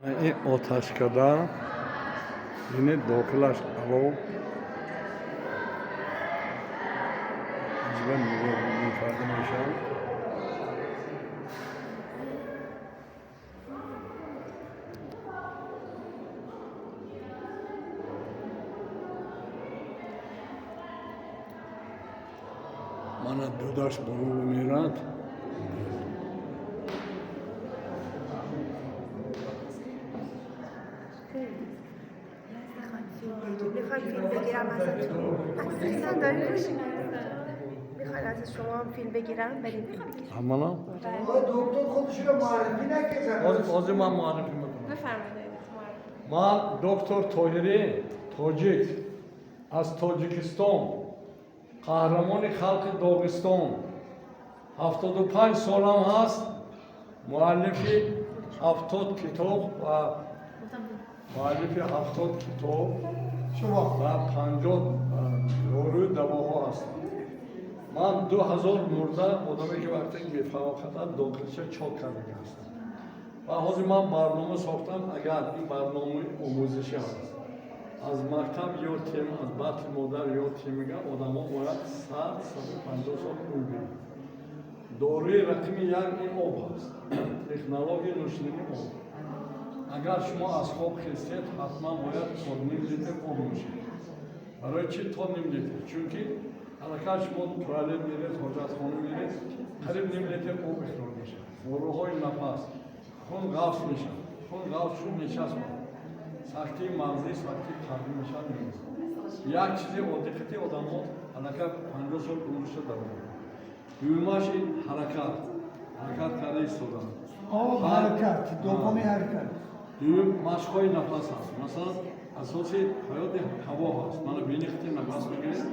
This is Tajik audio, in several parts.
Ин оташкада, бинед, дохилаш алов. Иҷба нигоҳ карда мешавад. Мана дудаш боло мерад. میخوای فیلم بگیرم ازتون؟ عزیزم داریم خوش میخواین از شما هم فیلم بگیرم؟ بریم فیلم بگیریم. Ҳамана. دکتر خودش رو معرفی نکرد. Ҳозир ман муаррифӣ мекунам. بفرمایید معرفی. Ман доктор Тоҳирӣ, тоҷик аз Тоҷикистон, қаҳрамони халқи Доғистон, 75 солам ҳаст, муаллифи 70 китоб ва муаллифи 70 китоб شما ва 50 дорӯи давоҳо ҳастам. Ман 2000 мурда одаме, ки вақте мефавқатад, дохилша чок кардаги ҳастам. Ва ҳозир ман барнома сохтам. Агар ин барномаи омӯзишӣ ҳаст, аз мактаб ёд тем, аз батни модар ёд темига, одамо бояд 100, 150 сол умр бинанд. Дорӯи рақами як ин об ҳаст, технологияи нӯшидани об. Агар шумо аз хоб хестед, ҳатман бояд то ним литр об нӯшед. Барои чӣ то ним литр? Чунки аллакай шумо туалет меред, ҳоҷатхона меред, қариб ним литр об ихроҷ мешавад. Роҳҳои нафас, хун ғафз мешавад. Хун ғафз шуд, мечаспад, сахтии мағзӣ, сахтии қалбӣ мешавад, мемонад. Як чизи оддӣ, одамо аллакай 50 сол умрша давом мекунад. Дуюмаш ин ҳаракат, ҳаракат карда истодан. آب حرکت دومی حرکت. Дуюм машқҳои нафас ҳаст. Масалан, асоси ҳаёти ҳаво ҳаст. Мана, бинихти нафас мегиред,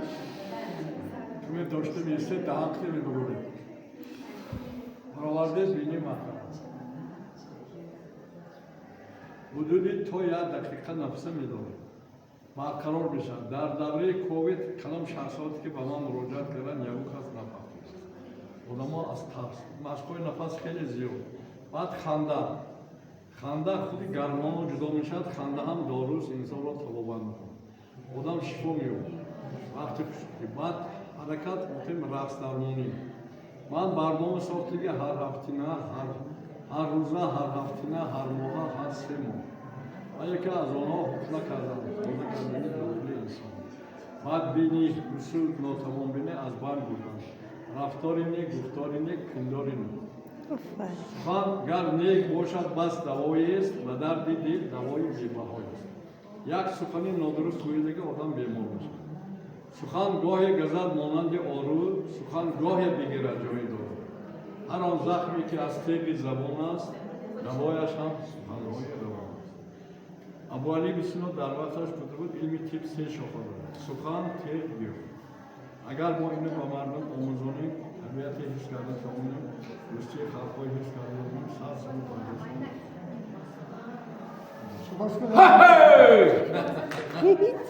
каме дошта меистед, даҳанқти мебуроред, баровардед, бини маҳкам аст. Ҳудуди то як дақиқа нафаса медоред, барқарор мешавад. Дар давраи ковид калом шахсоте, ки ба ман муроҷиат карданд, ягон кас нафаҳмид, одамо аз тарс. Машқҳои нафас хеле зиёд. Баъд ханда. Ханда худи гормонҳо ҷудо мешавад. Ханда ҳам доруст, инсонро табобат мекунад, одам шифо меёбад вақти хушкӣ. Баъд ҳаракат, гуфтем, рақсдармонӣ. Ман барнома сохтиги, ҳар ҳафтина, ҳар рӯза, ҳар ҳафтина, ҳар моҳа, ҳар 3 моҳ. Ва яке аз онҳо ҳукна кардан, тоза кардани дохили инсон. Баъд бини, ҳусуд, нотавонбинӣ аз байн бурдан, рафтори нек, гуфтори нек, пиндори нек. Сухан гар нек бошад, бас давоест, ба дарди дил давои бебаҳоест. Як сухани нодуруст гӯидаги, одам бемор мешавад. Сухан гоҳе газад монанди ору, сухан гоҳе бигирад ҷои дору. Ҳар он захме, ки аз теғи забон аст, давояш ҳам суханҳои равон аст. Абуалӣ Ибни Сино дар вақташ гуфта буд, илми тиб се шоха дорад: сухан, теғ, гиёҳ. Агар мо ино ба мардум омӯзонем, табиате ҳифз карда тавонем, дӯстии халқҳои ҳифз карда тавонем, 100, 150 сол. سپاسگزارم. هیچ.